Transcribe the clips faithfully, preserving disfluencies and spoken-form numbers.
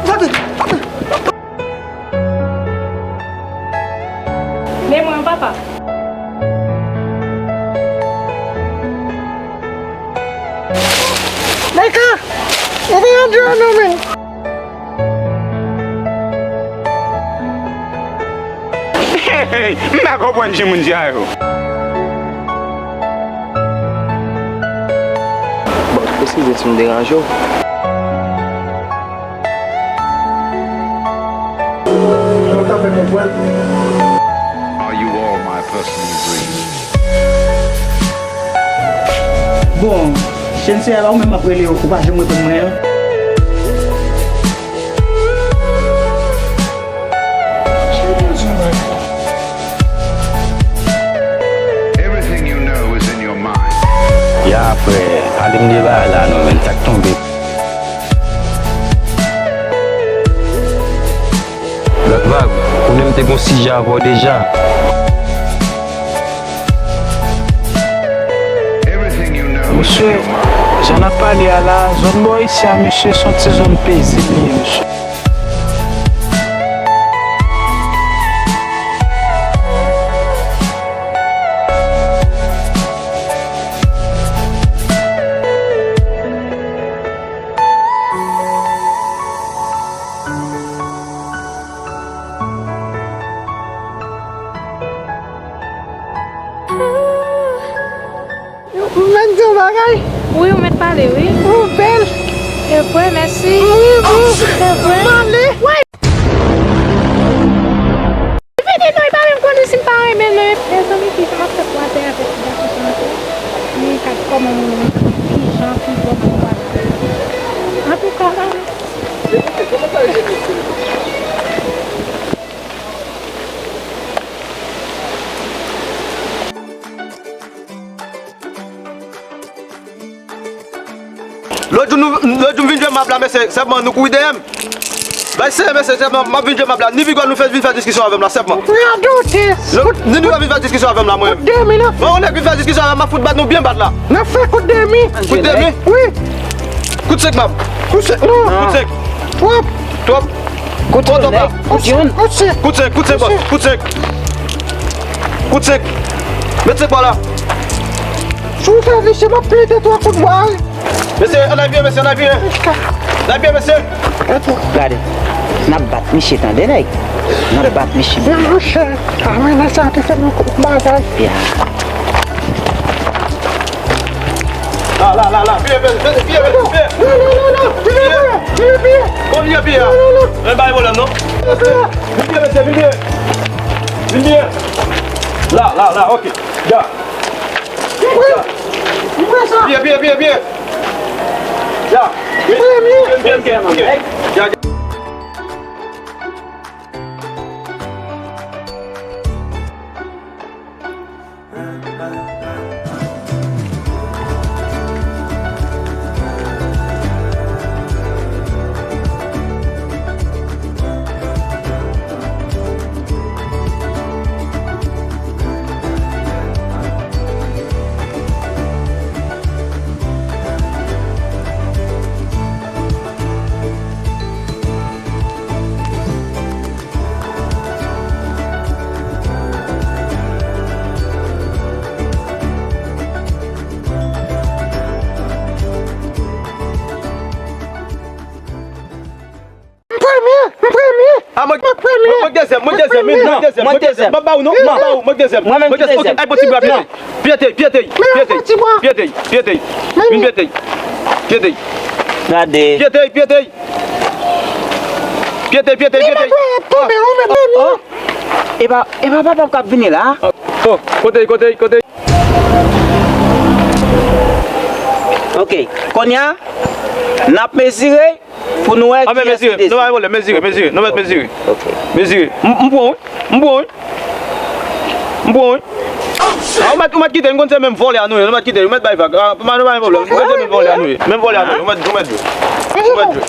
Tande, tande. Men mwen, papa. Micah, ouvè yon djè non, men. Hey, m pa konprann jan moun sa yo. Bon, eskize si m deranje w. Are you all my personal dreams? Bon, Shenseea, ou menm m ap rele w, ou pa janm reponn mwen an. Everything you know is in your mind. Ya, frè, ale m de bagay la non, men sa k tonbe. Lòt vag, konnen m te gon sijè avè w deja. Mesye, zòn n ap pale a la, zòn bò isi a, mesye, se yon ti zòn pezib li ye, mesye. Mwen di yon bagay. Wi, ou mèt pale, wi. Ou bèl. E vre, mèsi. Wi, wi. E vre. M ale. Wi. Vini non, li pa menm konnen si m pa renmen non. Mezanmi, kijan m ap fè pou atè avèk ti gason sa ankò? Men gad kòman moun nan ki jan ki bon nan pale. Antouka, Lòt jou nou, lòt jou m vin jwe map la, mesye, sèlman nou kouri dèyè m. Bay serye, mesye, sèlman m ap vin jwe map la. Ni Vigò nou fè vin fè diskisyon avè m la, sèlman. Radote. Ni Vigò vin fè diskisyon avè m la, mwen. Kout demi, non. Mwen, yon nèg vin fè diskisyon avè m, m ap fout bat nou byen bat la. N ap fè kout demi. Kout demi? Wi. Kout senk, m ap. Kout senk, non. Kout senk. Twòp. Twòp. Kout senk, kout senk, kout senk, bòs. Kout senk, kout senk, bòs. Kout senk. Kout senk. Met senk bò la. Si w fè visye, m ap plante twa kout bwa, wi. Mesye, ann al vire, mesye, ann al vire. Ann al vire, mesye. Gade, n ap bat misye, tande, nèg. N ap bat misye. Men monchè, amenaj sa te fè m yon kout bagay. Ya. La, la, la, la. Vire, vire, vire, vire, vire. Non, non, non, non. Vire, vire, vire, vire. Kon vire, vire. Non, non, non. Men bay pwoblèm, non. Vin vire, mesye, vin vire. Vin vire. La, la, la, ok. Ya. Vin vire. Vin vire sa. Vire, vire, vire, vire. Ya. Vin vire, vire. Vin vire, vire. Ya, ya. M premye, m premye. A, mwen, mwen dezyèm, mwen dezyèm, mwen dezyèm, mwen dezyèm. M ap ba ou non, m ap ba ou, mwen dezyèm. Mwen menm ki dezyèm. Ay, bon, ti bwa, pye tèy. Pye tèy, pye tèy, pye tèy, pye tèy. Vin pye tèy. Pye tèy. Gade. Pye tèy, pye tèy. Pye tèy, pye tèy, pye tèy. Tonbe, ou menm. E pa, e pa papa k ap vini la. Oh, kote, kote, kote. Ok, kounye a, n ap mezire pou nou wè kiyès ki dezyèm. Non, pa gen pwoblèm, mezire, mezire, nou mèt mezire. Ok. Mezire. M, m pran wi, m pran wi. M pran wi. A, ou mèt, ou mèt kite, m konn se menm vòlè a nou ye, nou mèt kite, nou mèt bay vag. A, pa, nou pa gen pwoblèm, m konn se menm vòlè a nou ye, menm vòlè a nou ye, ou mèt, ou mèt jwe. Ou mèt jwe.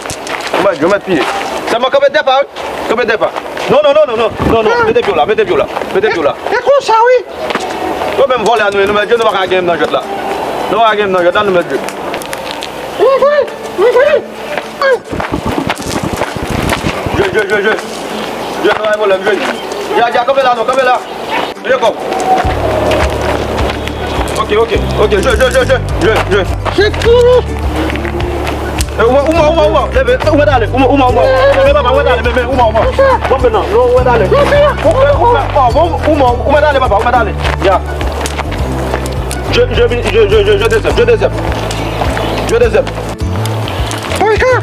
Ou mèt jwe, ou mèt piye. Sèlman kanpe dè pa wi, kanpe dè pa. Non, non, non, mete pye w la, mete pye w la, mete pye w la. E konsa wi. Nou menm vòlè a nou ye, nou mèt jwe, nou pa ka gen m nan jwèt la. Nou pa ka gen m nan jwèt la, nou mèt jwe. Mwen vre, mwen vre. Ay. Jwe, jwe, jwe. Jwe, nou pa gen pwoblèm, jwe. Ya, ya, kanpe la, non, kanpe la. Jwe kòb. Ok, ok, ok, jwe, jwe, jwe, jwe, jwe, jwe. Se kou. E, ou mò, ou mò, ou mò, ou mò. Leve, ou mèt ale, ou mò, ou mò, ou mò. Leve, papa, ou mèt ale, men, men, ou mò, ou mò. Bon, men non, non, ou mèt ale. Ou mèt, ou mèt, ou mèt, ou mèt ale, papa, ou mèt ale. Ya. Jwe, jwe, jwe, jwe, jwe, jwe dezyèm, jwe dezyèm. Jwe dezyèm. Polka,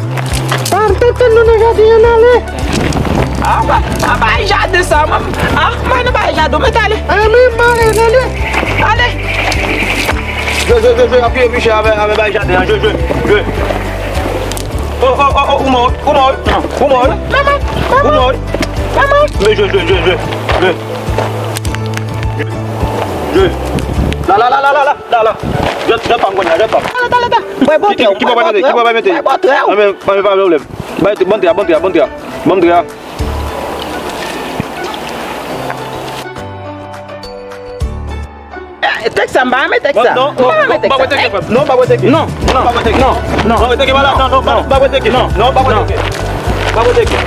pa tenten nou nan jaden an ale. A, pa, pa bay jaden sa, mwen. A, mwen nan bay jaden, mwen t ale. A, men m ale, ale. Ale. Jwe, jwe, jwe, jwe, apiye piche avè, avè bay jaden an, jwe, jwe, jwe. O, o, o, o, ou mò, ou mò, ou mò. Manman, manman. Ou mò. Manman. Men jwe, jwe, jwe, jwe, jwe. Jwe. La, la, la, la, la, la. La, la. Jwèt, jwèt pa m kounye a, jwèt pa m. Talè, talè, talè. Mwen bò tè w. Ki bò pa mete, ki bò pa mete? Mwen bò tè w. Anben, anben, pa pwoblèm. Bay, bon tè a, bon tè a, bon tè a. Bon tè a. Eh, tèks sa, m pa renmen tèks sa. Non, non, non, m pa renmen tèks sa. Non, pa renmen tèks sa. Non, non, pa renmen tèks sa. Non, non. Pa renmen tèks sa, pa la, non, non, pa, pa renmen tèks sa. Non, non, pa renmen tèks sa. Pa renmen tèks sa.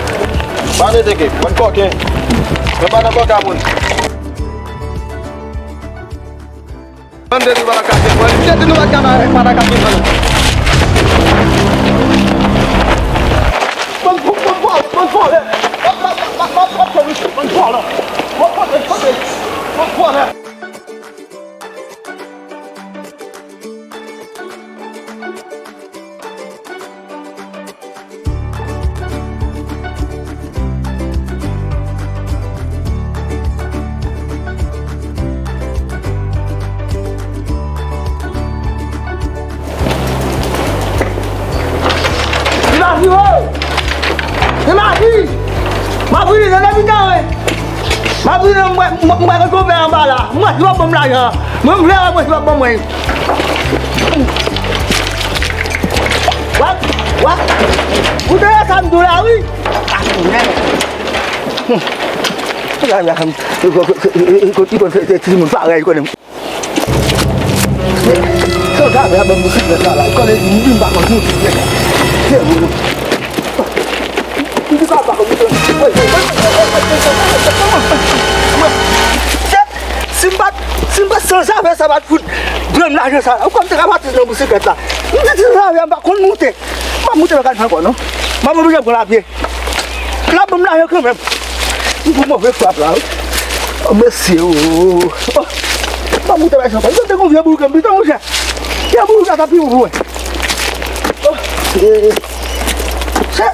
Pa renmen tèks sa. Pa renmen tèks sa. Bon kòken. Mwen pa nan kòk a moun. Bann de nou pa ta ka fè, bann de nou pa ta ka, pa ta ka fè, bann. Bann fò, bann fò, bann fò, lè. Bann fò, lè. Bann fò, lè. Bann fò, lè. Li pa vire! Li pa vire! M ap vire nan lè mitan, wi! M ap vire, mwen, mwen, mwen, mwen, anba la. Mwen, si w ap ban m lajan. Mwen, m vle wè mwen, si w ap ban mwen. Wap, wap. Ou tande sa m di w la, wi. A, konnen. Hum. Ya, ya, hum. Li konn, li konn, li konn fè, fè timoun parèy, konnen. Sanzave a ban m bisiklèt la, la. Konnen, m di m pa konn moutre. Se ou. M di pa, pa konn moutre. Si m pa t, si m pa t sanzave sa, pa t fout pran m lajan sa la. Ou kwè m te ka pati nan bisiklèt la? M di ti sanzave a, m pa konn moute. M pa moute nan kay sa ankò, non. M ap oblije pran lapye. L ap ban m lajan kanmenm. M pran move frap la, wi. O, mesye, o. O, m ap moute bay sa ankò. M tande gon vye bourik anpil tan, monchè. Vye bourik la ta pi bon pou mwen. O, e, e. Chè.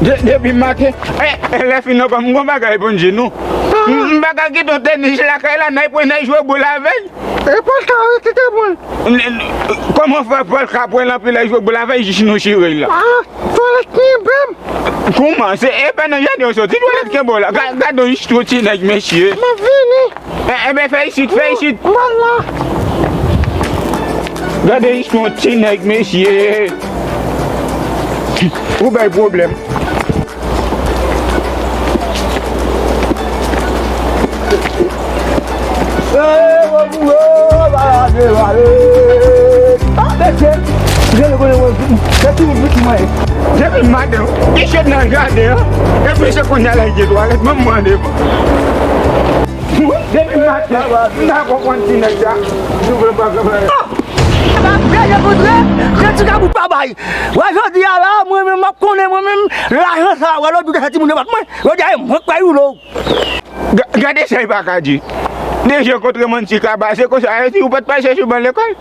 De-, depi maten, eh, eh, lè fin novanm, m gon bagay pou n di nou. M, m pa ka kite yon tenis lakay la, n al pran, n al jwe boul avè l. E Polka, wi, kite boul. N, n, kòman fè Polka pran l anpil, al jwe boul avè l jis nou chire l la? A, twalèt kenbe m. Kòman? Se, e pa nan jaden w soti, twalèt kenbe w la. Ga-, gade yon istwo ti nèg, mesye. M ap vini. E, enben, fè isit, fè isit. M al la. Gade istwa yon ti nèg, mesye. Ou bay pwoblèm. Depi maten, li sot nan jaden an, epi se kounye a l al gen twalèt, ban m mande. Depi maten, m ta konprann ti nèg sa. Nou vle pa konprann. Ah! Sa bèl e kontre, se ti kabout pa bay. Wè jodi a la, mwen menm m ap konnen mwen menm, lajan sa, wè lòt jou de sa timoun yo bat mwen, jodi a e mwen k pral woule w. Ga-, gade sa e pa ka di. Deja kontre manti kaba, se konsa yo di ou pa t pase sou ban lekòl.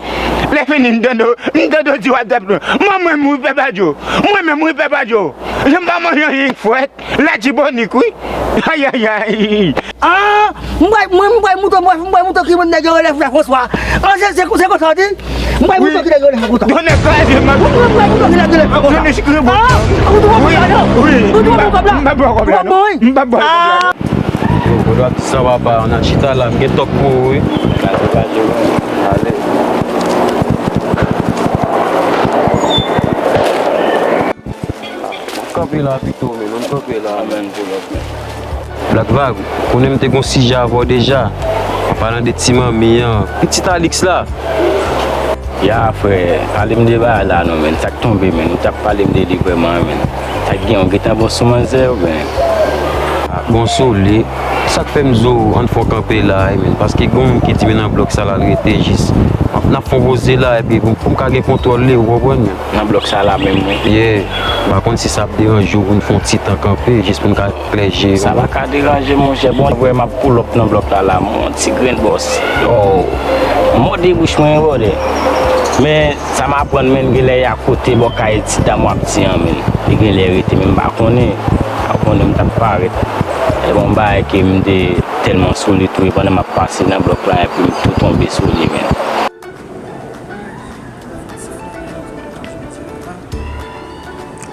Lè fini, m tande w, m tande w di w ap tap nou. Mwen menm wi, pè Badjo. Mwen menm wi, pè Badjo. Jan m pa manje anyen k fwèt. Latibònik wi. Ayayay. Ah, m bay, mwen, m bay mouton, mwen, m bay mouton ki moun nèg yo rele frè Franswa. Ah, se, se, se konsa w di? M bay mouton ki nèg yo rele frè Franswa. Donè kraze, man. Mwen, mwen bay mouton ki nèg yo rele frè Franswa. Donè sikre bon. Ah, ou tou wè kòb la, non? Wi. Ou tou wè kòb la? M pa ba w kòb la, non. M pa ba w kòb la, non. Ah. Yo, Bòdwa, sa va pa, n a chita la, m gen tòk pou ou, wi. Ale. Kanpe la pito, men, nou kanpe la, men. Black Vag, konnen m te gon sijè avè w deja. An palan de ti manmi an. Pitit Alix la. Ya, frè, pale m de bagay la non, men. Sa k tonbe, men. Ou t ap pale m de li vrèman, men. Sa k gen, ou gentan bon sou manzè, oubyen? Bon, Sole, sa k fè m di w ann fè w kanpe la, men. Paske gen yon moun ki di m nan blòk sa la, l rete jis. N ap fè yon poze la, epi pou, pou m ka gen kontwòl li, ou konprann, men. Nan blòk sa la menm, wi. Yeah. M pa konn si sa ap deranje w pou n fè yon ti tan kanpe, jis pou n ka klè je. Sa pa ka deranje, monchè. Bon, vre, m ap pull up nan blòk la, la, mon ti grenn bòs. Yo, mòde bouch mwen, brother. Men, sa m aprann, men, gen lè y a kote bò kay ti dam w ap di an, men. Li gen lè rete, men m pa konnen. M pa konnen, m t ap parèt. E bon, bagay ke m te tèlman sou li tou, e pandan m ap pase nan blòk la, epi m tou tonbe sou li, men.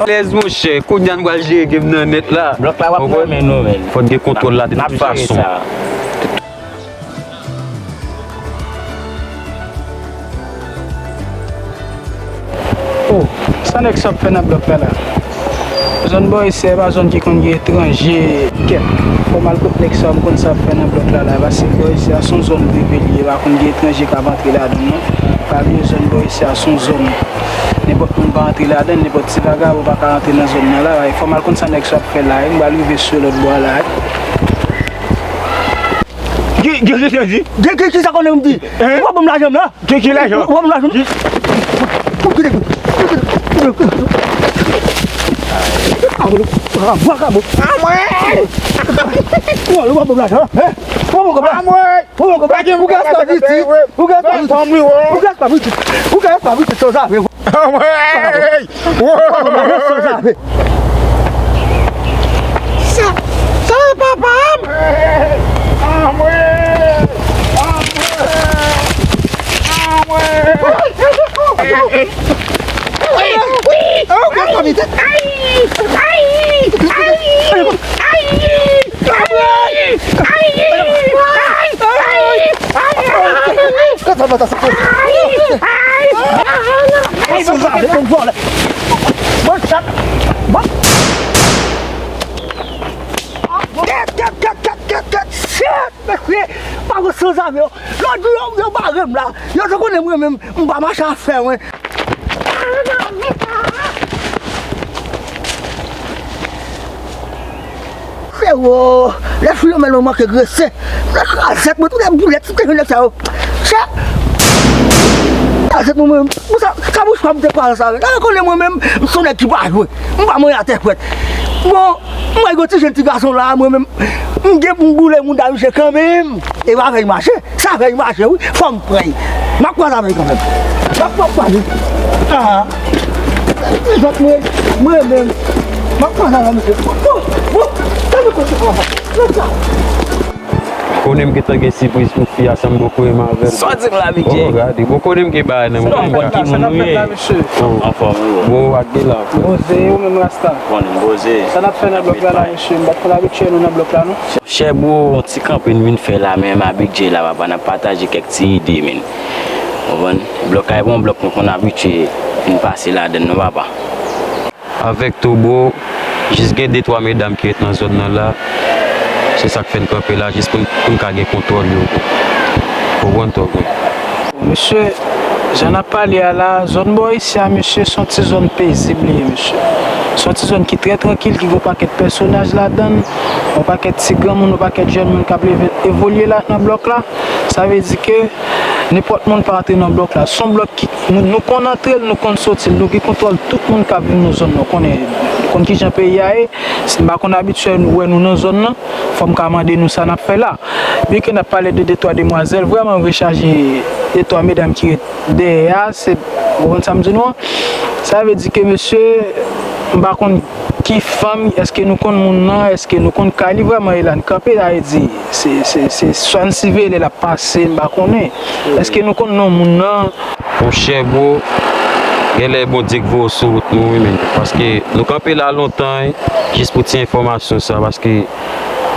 Alèz, monchè, kounye a n pral jere game nan nèt la. Blòk la w ap nan men nou, men. Fò n gen kontwòl la de tout fason. Oh, sa nèg sa ap fè nan blòk la la? Zòn bò isi a, e pa zòn ki konn gen etranje. Kèt, fò m al kot nèg sa, m konn sa ap fè nan blòk la la. Paske bò isi a se yon zòn prive li ye, pa konn gen etranje k ap antre ladan l non. Pa bliye zòn bò isi a se yon zòn nenpòt moun pa antre ladan l, nenpòt ti vagabon pa ka antre nan zòn nan la. E fò m al konn sa nèg sa ap fè la, e m pral rive sou lòt bò a la. Ki, ki, ki, ki, ki, ki sa konnen m di? Hein? Ou pa ban m lajan m la? Ki, ki lajan? Ou pa ban m lajan m? Ou kite, ou kite, ou kite. Ah, mwen! Ou pa ban m lajan, hein? Ou pa ban m lajan. Ou gen esklav isit. Ou gen esklav isit. Ou gen esklav isit. Ou gen esklav isit, sanzave. Anmwey! Wo! Sanzave. Sa, sa e papa m! Anmwey! Anmwey! Anmwey! Ou gen esklav isit. Ay! Ay! Ay! Ay! Kèt, kèt, kèt, kèt, kèt, kèt, shit, mesye, pa gen sanzave yo. Lòt jou yo, yo bare m la. Yo te konnen mwen menm, m pa mache a fè, mwen. Frero, lè Filomèn ou manke grese. Lè krazèt mwen, tout lè boulèt, tout lè nèg sa yo. Chè! Krazèt mwen, mwen, mwen sa, sa bouch pa m te pral sa. Lè konnen mwen menm, m se yon nèg ki pa jwe. M pa manyen atè frèt. Bon, mwen gen ti jèn ti gason la, mwen menm, m gen pou m boule mouda misye kanmenm. E pa fè l mache. Sa fè l mache wi, fò m pran l. M ap kwaze avè l kanmenm. M ap kwaze. Ah. Zòt mwen, mwen menm. M ap kwaze avè misye. Bon, bon, bon. Sa nou konn fè konsa. Konsa. Konnen m gentan gen sipriz pou fi a san m poko renmen avè l. Sa w di m la, Big J? Oh, gade, bon, konnen m gen bagay nan men. Non, konn ki moun ou ye. Anfòm wi. Bon, ak de la. Poze, ou menm Rasta. Konnen m poze. Sa n ap fè nan blòk la la, mesye? M pa t konn abitye nou nan blòk la non. Chè bro, yon ti kanpe n vin fè la menm a Big J la, papa, n ap pataje kèk ti ide, men. Konprann? Blòk la e pa yon blòk nou konn abitye vin pase ladann non, papa. Avèk tou, bro, jis gen de twa medam ki ret nan zòn nan la. Se sa k fè n kanpe la, jis pou n, pou n ka gen kontwòl yo. Konprann tou, bro. Mesye, jan n ap pale a la, zòn bò isi a, mesye, se yon ti zòn pezib li ye, mesye. Se yon ti zòn ki trè trankil, ki gen yon pakèt pèsonaj ladan l, yon pakèt ti granmoun, yon pakèt jèn moun k ap leve, evolye la nan blòk la. Sa vle di ke nenpòt moun pa antre nan blòk la. Se yon blòk ki, nou, nou konn antre l, nou konn soti l, nou gen kontwòl tout moun k ap viv nan zòn nan, nou konnen, nou Konn kijan peyi a ye, si m pa konn abitye wè nou nan zòn nan, fò m ka mande nou sa n ap fè la. Byenke n ap pale de de twa demwazèl, vrèman m vle chaje de twa medam ki ret dèyè a, se, ou konprann sa m di nou an? Sa vle di ke mesye, m pa konn ki fanm, èske nou konn moun nan, èske nou konn kay li vrèman, e la n kanpe, sa vle di, se, se, se swa n siveye lè l ap pase, m pa konnen. Èske nou konn non moun nan? Monchè, bro, genlè Bondye k voye w sou wout nou, wi, men. Paske nou kanpe la lontan, wi, jis pou ti enfòmasyon sa, paske,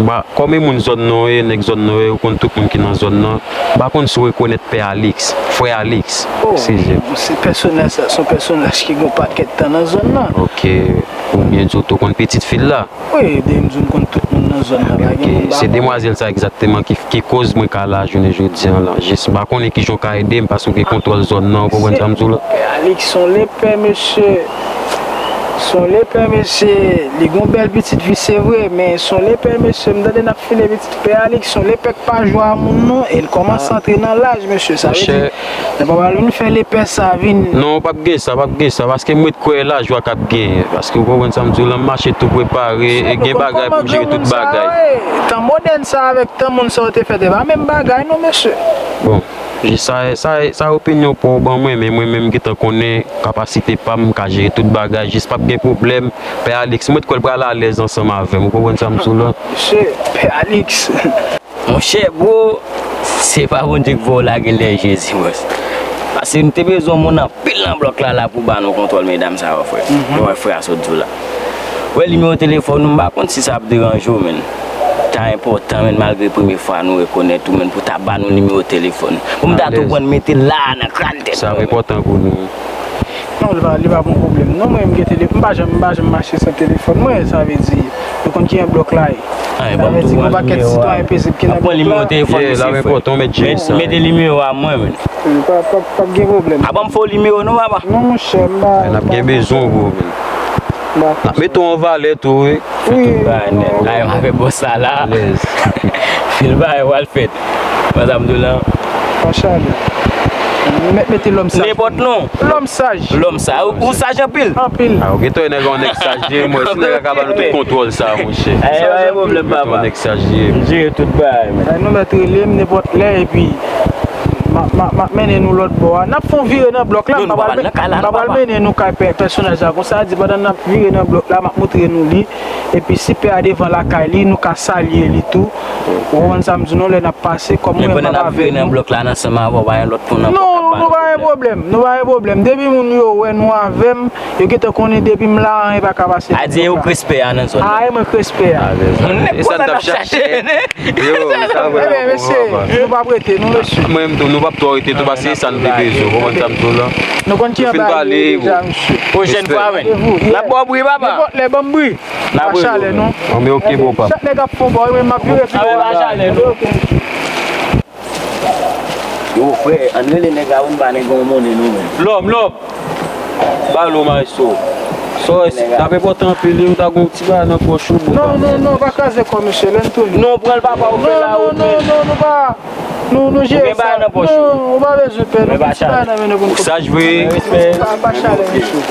ba, kòm e moun zòn nan w ye, nèg zòn nan w ye, ou konn tout moun ki nan zòn nan. M pa konn si w rekonèt Pè Alix, Frè Alix, oh, si je. Se pèsonaj sa, se yon pèsonaj ki gen yon pakèt tan nan zòn nan. Ok, oubyen di w tou konn pitit fi l la? Wi, de m di w m konn tout moun nan zòn nan, pa gen moun m pa konn. Se demwazèl sa egzakteman ki, ki koz mwen ka la jounen jodi an lan. Jis m pa konnen kijan w ka ede m, paske w gen kontwòl zòn nan, ou konprann sa m di w la? Pè Alix se yon lepè, mesye. Se yon lepè, mesye. Li gen yon bèl pitit fi, se vre, men se yon lepè, mesye. M tande n ap file pitit Pè Alix, se yon lepè k pa jwe a moun non, e l kòmanse antre nan laj, mesye. Sa vle di, nou pa pral vin fè lepè sa vin. Non, p ap gen sa, p ap gen sa, paske m ret kwè lajwa k ap genyen, paske ou konprann sa m di w lan, m mache tou prepare, e gen bagay pou m jere tout bagay. Tan modèn sa avèk tan moun sa yo te fèt, e pa menm bagay non, mesye. Bon, jis sa, sa, sa opinyon pa w ban mwen, men mwen menm m gentan konnen kapasite pa m, m ka jere tout bagay, jis p ap gen pwoblèm. Pè Alix, m ret kwè l pral alèz ansanm avè m, ou konprann sa m di w lan? Mesye, Pè Alix. Monchè, bro, se pa Bondye k voye w lage lè Jezi, bro. Paske nou te bezwen yon moun anpil nan blòk la, la pou ba nou kontwòl medam sa yo, frè. Ou wè frè a sot di w la. Ou wè nimewo telefòn ou, m pa konn si sa ap deranje w, men. Ta enpòtan, men, malgre premye fwa nou rekonèt ou, men, pou ta ba nou nimewo telefòn. Pou m ta tou pran mete la nan kràn tèt mwen, men. Sa ap enpòtan pou nou. Non, li pa, li pa bon pwoblèm. Non, mwen, m gen tele-, m pa janm, m pa janm mache san telefòn mwen, sa vle di, nou konn kijan blòk la ye. Sa vle di, gon pakèt sitwayen pezib ki nan blòk la. Pran nimewo telefòn misye, frè. Mete nimewo a mwen, men. Pa, pa, p ap gen pwoblèm. A, ban m fè w nimewo non, papa. Non, monchè, m pa. N ap gen bezwen w, bro. N ap mete w an valè tou, wi. Fè tout bagay nèt. Ay, m avè bòs la la. Alèz. Fil bagay w al fèt. Wè sa m di w lan. Pa chale. Mèt mete lòm saj. Nenpòt non. Lòm saj. Lòm saj. Ou, ou saj anpil. Anpil. A, ou gentan wè nèg an nèg saj ye, mwen, si nèg la ka ba nou tout kontwòl sa, monchè. Ay, pa gen pwoblèm, papa. Nèg saj ye. M jere tout bagay, men. Ay, nou mèt rele m nenpòt lè, epi m ap, m ap, m ap mennen nou lòt bò a. N ap fè yon vire nan blòk la, m pa pral men-, m pa pral mennen nou kay pè-, pèsonaj la konsa, di pandan n ap vire nan blòk la, m ap montre nou li. Epi si pè a devan lakay li, nou ka salye li tou. Ou konprann sa m di w non, lè n ap pase, kòm mwen, m p ap avè nou. Men pandan n ap vire nan blòk la, nan sanm avè w, pa gen lòt moun nan blòk k ap gade. Non, nou pa gen pwoblèm, nou pa gen pwoblèm. Depi moun yo wè nou avè m, yo gentan konnen depi m la, anyen pa ka pase nan blòk la. A di e ou k respè a nan zòn nan. A, e mwen k respè a. Alèz. Nenpòt sa n ap chache. Yo, sa vrèman bon, papa. Ebyen, mesye, nou p ap rete, non, mesye. Mwen menm tou, nou p ap twò rete tou, paske se sa n te bezwen, ou konprann sa m di w lan. Nou konn ki anba li ye deja, mesye. Pwochèn fwa, men. N ap ba w bri, papa. Nenpòt lè, ban m bri. Pa chale, non. Anben, ok, bon, papa. Chak nèg ap fè yon bò, mwen, m ap vire pi bò la. Pa chale, non. Yo, frè, ann rele nèg la, wi, m ba nèg la yon monnen, non, men. Lòm, lòm. Ba l, maestro. Sa w wè, t ap enpòtan anpil, wi, m ta gon ti bagay nan pòch ou, bon. Non, non, non, pa kraze kò, mesye, lè n tounen. Non, pran l, papa, ou fè la, ou non, non, non, nou pa, nou, nou jere sa. Ou gen bagay nan pòch ou? Non, ou pa bezwen pè, nou gen ti bagay nan men nou pou n. Ou saj vre. Pa, pa chale, mesye.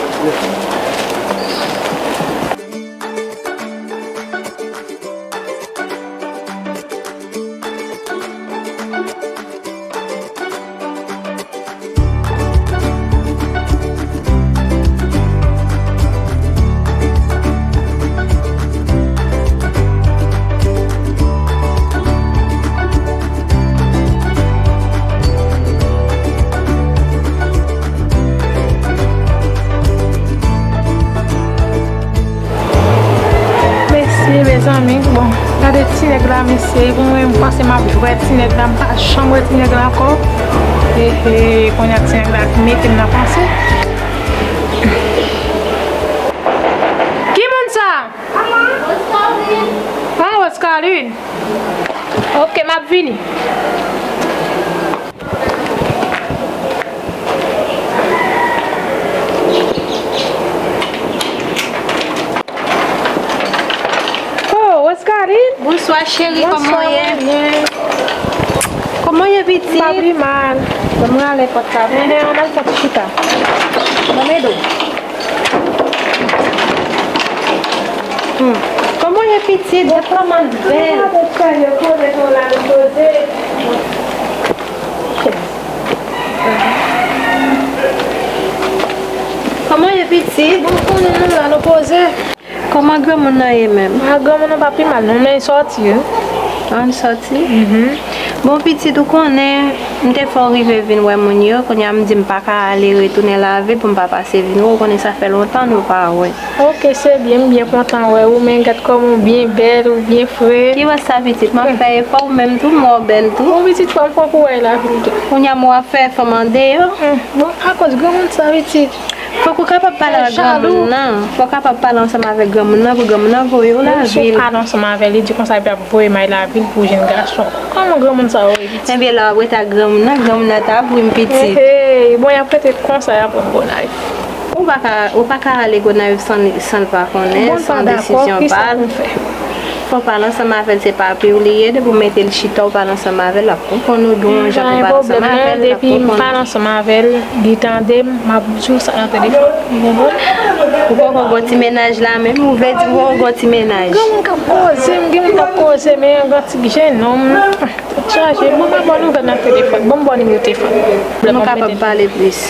Mesye, mezanmi, bon, gade ti nèg la, mesye, pou mwen, m panse m ap jwe ti nèg la, m pa janm wè ti nèg la ankò. E, e, kounye a ti nèg la mete m nan panse. Ki moun sa? Ah, Oscarline. Ok, m ap vini. Oh, Oscarine. Bonswa, cheri, kòman w ye? Kòman w ye, pitit? M pa pi mal. Ban m rale pòt la. Enhen, ann al fè ti chita. Ban m ede w. Hmm. Kòman w ye pitit? Gad kòman l bèl. Kòman w ye pitit? Bon, konnen nou la, nou poze. Kòman granmoun nan ye menm? Ah, granmoun nan pa pi mal non, men l sòti wi. An sòti? Mhm. Bon, pitit, ou konnen, m te fè w rive vin wè moun yo, kounye a m di m pa ka ale retounen lavil pou m pa pase vin wè w, ou konnen sa fè lontan nou pa wè. Ok, se byen, m byen kontan wè ou, men gad kòman w byen bèl, ou byen fre. Ki wè sa, pitit? M ap fè efò, ou menm tou, m wè w bèl tou. Bon, pitit, fò m pran pou wè lavil tou. Kounye a m wè w ap fè efò m andeyò. Hmm, bon, akoz granmoun sa, pitit. Fòk ou kapab pale ak granmoun nan. Fòk ou kapab pale ansanm avèk granmoun nan pou granmoun nan voye w lavil. Menm si w pale ansanm avè l, li di konsa epi ap voye m al lavil pou jèn gason. Kòman granmoun sa yo ye pitit? Ebyen, lè w ap rete ak granmoun nan, granmoun nan ta ap ri m pitit. Hey, bon, y ap rete konsa, y ap pran Gonayiv. Ou pa ka, ou pa ka ale Gonayiv san li, san l pa konnen, san desizyon pa l. Fò w pale ansanm avè l, se papi w li ye, depi w mete l chita, w pale ansanm avè l, l ap konprann ou, gen yon jan pou w pale ansanm avè l, l ap konprann ou. Depi m pale ansanm avè l, li tande m, m ap di w sa nan telefòn. Ou konprann? Ou poko gon ti mennaj la menm, ou vle di m poko gon ti mennaj? Gen moun k ap koze m, gen moun k ap koze, men yon ti jennonm. Tèt chaje, bon, m ap ba w nouvèl nan telefòn, ban m ba w nimewo telefòn. Nou kapab pale plis.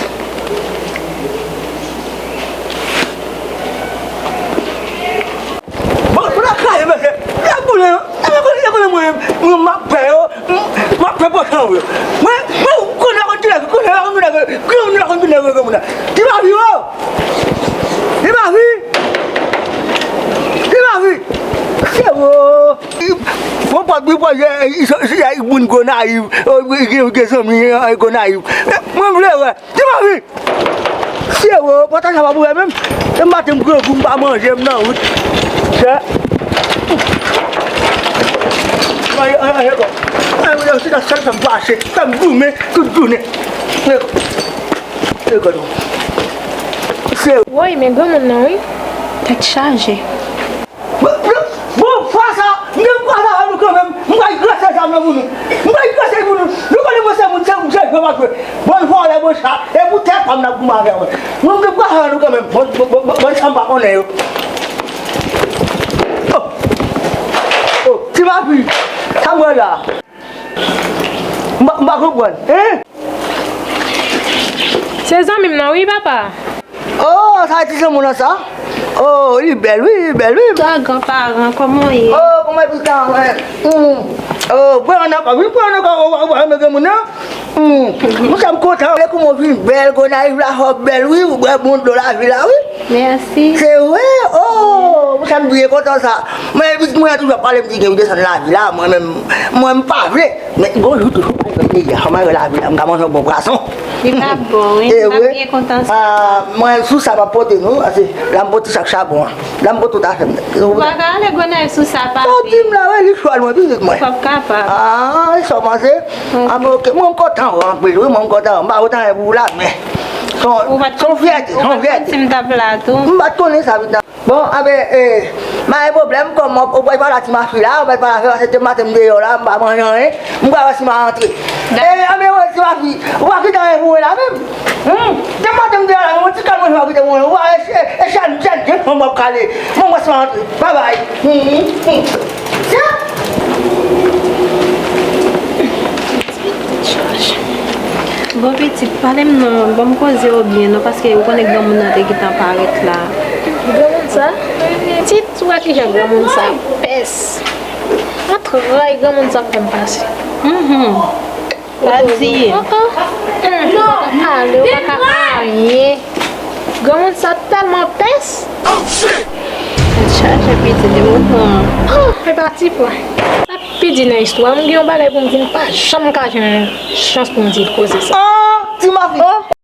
Bon, pou la kraze, mesye. La boule, non. E konnen, e konnen mwen, mwen, m ap fè yo, m, m ap fè pòchan yo. Mwen, mwen, ou konnen la konn ti nèg, konnen la konn ti nèg, konnen la konn ti nèg, konnen la. Ti mavi, o! Ti mavi! Ti mavi! Se wo! Bon, pòt, bon, pòt, moun Gonayiv, gen, gen zanmi, Gonayiv. Mwen vle wè. Ti mavi! Sye wo, pòtaj la pa pou wè menm. Se maten m grangou, m pa manje, m nan wout. Chè. Ay, ay, ay, ay, ay, se ta sèl fè m fache, fè m goumen tout jounen. Sye. Woy, men granmoun nan, wi. Tèt chaje. Bon, bon, bon, fwa sa, m gen m kwaze avè nou kanmenm. M pral grase zam nan pou nou. M pral grase pou nou. Nou konnen mwen se moun, se moun, se jwe m ap jwe. Bann vòlè, bann chat. E pou tèt pa m n ap goumen avè mwen. Mwen, m gen m kwaze avè nou kanmenm. Bann, bann, bann, bann sa m pa konnen yo. Oh! Oh, ti mafi, sa m wè la. M pa, m pa konprann, hein? Se zanmi m nan, wi, papa. Oh, sa ti zanmi w lan sa? Oh, li bèl, wi, li bèl, wi. Sa, granparan, kòman w ye? Oh, kòman epi sa, hein? Hmm. Oh, pran nan kò, wi, pran nan kò, ou, ou, ou, ou, granmoun nan? Hmm. Monchè, m kontan. Lè kòman w vin bèl, Gonayiv la fè w bèl, wi, ou bwè bon dlo lavil la, wi. Mèsi. Se vre? Oh, monchè, m byen kontan sa. Mwen, epi mwen toujou ap pale, m di, gen pou desann lavil la, mwen menm, mwen, m pa vle. Men gon jou toujou pa yon peyi a, kòman yo lavi la, m ka manje yon bon pwason. Li t ap bon, wi. M t ap byen kontan sa. Ah, mwen, sou sa, m ap pote nou, paske la, m pote chak chabon an. La, m pote tout afè m. Ou pa ka ale Gonayiv sou sa, papi. Sa w di m la, wi, li chwal mwen, pitit mwen. Ou p ap kapab. Ah, e sa w panse? Ok. Ah, men ok, mwen, m kontan wè w anpil, wi, mwen, m kontan wè w. M pa wè w tanyen pou w la, men. Se yon, se yon fyète, se yon fyète. Ou pa t santi m t ap la tou? M pa t konnen sa, pitit. Bon, anben, eh, pa gen pwoblèm, kòm ou pral pale a ti mafi la, ou pral pale avè l, paske depi maten m deyò la, m pa manje anyen, m pral wè si m a rantre. Eh, anben, wè, ti mafi, ou pa kite anyen pou mwen la menm? Hmm, depi maten m deyò la, yon ti kal manje w pa kite pou mwen, ou pa wè, e, e, e, chèn, chèn, chèn, fanm w ap kale, mwen, m wè si m a rantre, babay. Hmm, hmm, hmm. Tiens! Bon, pitit, pale m non, ban m koze w byen non, paske ou konnen granmoun nan te gentan parèt la. Granmoun sa? Pitit, ou wè kijan granmoun sa pès. Antray granmoun sa ap fè m pase. Mhm. Pa di. Oh, oh. Hmm, ou pa ka pale, ou pa ka anyen. Granmoun sa tèlman pès. Tèt chaje, pitit, e mouton an. Oh, e pa ti pwen. Sa pi di nan istwa, m gen yon bagay pou m di, m pa janm ka jwenn chans pou m di l koze sa. Oh, ti mafi. Oh.